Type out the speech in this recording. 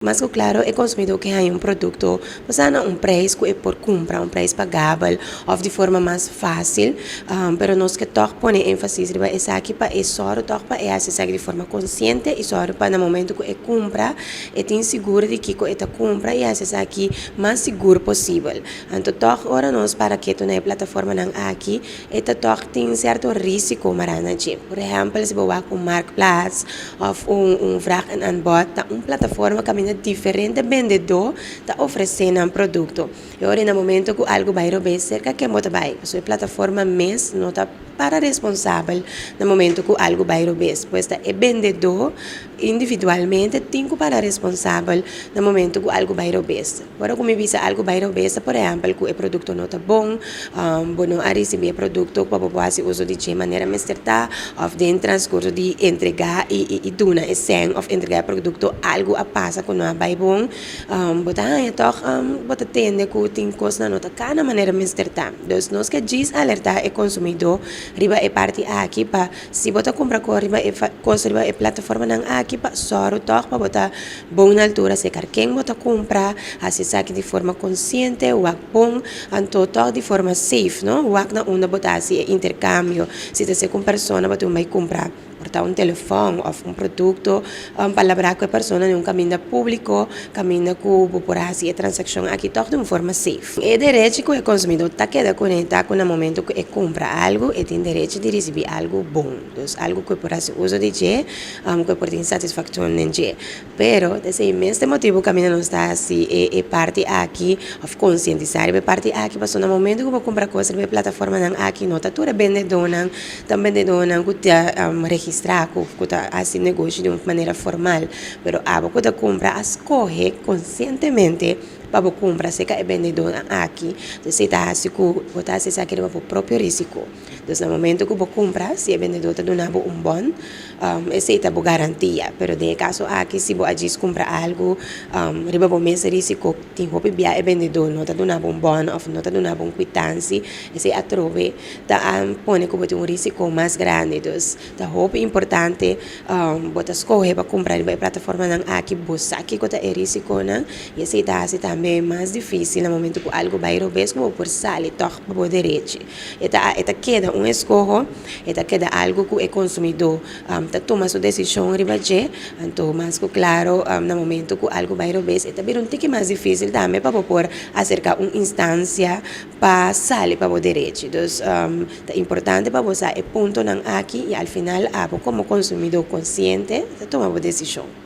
Mas ku klaro, e konsumidó ke haña un produkto basá na un preis ku e por kumpra, un preis pagabel òf di forma mas fásil, pero nos ke tòg pone énfasis riba esaki pa e sòru tòg pa e hasi esaki di forma konsiente i sòru pa na momento ku e kumpra e tin sigur di kiko e ta kumpra i hasi esaki mas sigur posibel. Anto tòg ora nos para ketu na e plataformanan aki e ta tòg tin sierto rísiko mará na dje. Por ehèmpel, si bo wak un Marktplaats òf un Vraag en Aanbod ta un plataforma kaminda diferente bendedó ta ofresé nan produkto. I ora na momento ku algu bai robes, serka ken bo ta bai? Pasobra e plataforma mes no ta para responsabel na momento ku algu bai robes. Pues ta e bendedó individualmente tin ku para responsabel na momento ku algu bai robes. Ora ku mi bisa algu bai robes ta por ehèmpel ku e produkto no ta bon, bo no a risibí e produkto pa bo por hasi uso di dje manera mester ta òf den transkurso di entregá i duna e sèn òf entregá e produkto algu a pasa ku no a bai bon, bo ta haña tòg bo ta tende ku tin kosnan no ta kana manera mester ta. Dus nos ke djis alertá e konsumidó riba e parti aki pa si bo ta kumpra kos riba e kos riba e plataformanan aki pa sòru tòg pa bo ta bon na altura sekar ken bo ta kumpra, hasi esaki di forma konsiente, wak bon, anto tòg di forma safe, no? Wak na unda bo ta hasi e interkambio, si ta ser ku un persona bo tin bai kumpra por ta un telefòn òf un produkto, palabrá ku e persona den un kaminda públiko, kaminda ku bo por hasi e transakshon aki tòg di un forma safe. E derechi ku e konsumidó ta keda kuné ta ku na momento ku e kumpra algu e tin derechi di risibí algu bon. Dus algu ku e por hasi uso di dje, ku e por tin satisfakshon den dje. Pero ta esei mes ta e motibu kaminda nos ta hasi e parti aki òf konsientisá riba e parti aki pasobra na momentu ku bo kumpra kos riba e plataformanan aki no ta tur e bendedónan ta bendedónan ku ta registrá ku ta hasi negoshi di un manera formal. Pero abo ku ta kumpra a skohe konsientemente pa bo kumpra serka e bendedónan aki. Esei ta hasi ku bo ta hasi esaki riba bo propio risiko. Dus na momento ku bo kumpra, si e bendedó ta duna bo un bon, esei ta bo garantia. Pero den e kaso aki, si bo a djis kumpra algu riba bo mes risiko, tin hopi bia e bendedó no ta duna bo un bon òf no ta duna bo un kwitansi, esei atrobe ta pone ku bo tin un risiko mas grandi. Dus ta hopi importante bo ta skohe pa kumpra riba e plataformanan aki, bo sa kiko ta e risikonan i esei ta hasi tambe mas difísil na momento ku algu bai robes ku bo por sali tòg pa bo derechi. E ta e ta keda un eskoho, e ta keda algu ku e konsumidó ta tuma su desishon riba dje. Anto mas ku klaro na momento ku algu bai robes e ta bira un tiki mas difísil tambe pa bo por aserká un instansia pa sali pa bo derechi. Dus ta importante pa bo sa e puntonan aki i al final abo komo konsumidó konsiente ta tuma bo desishon.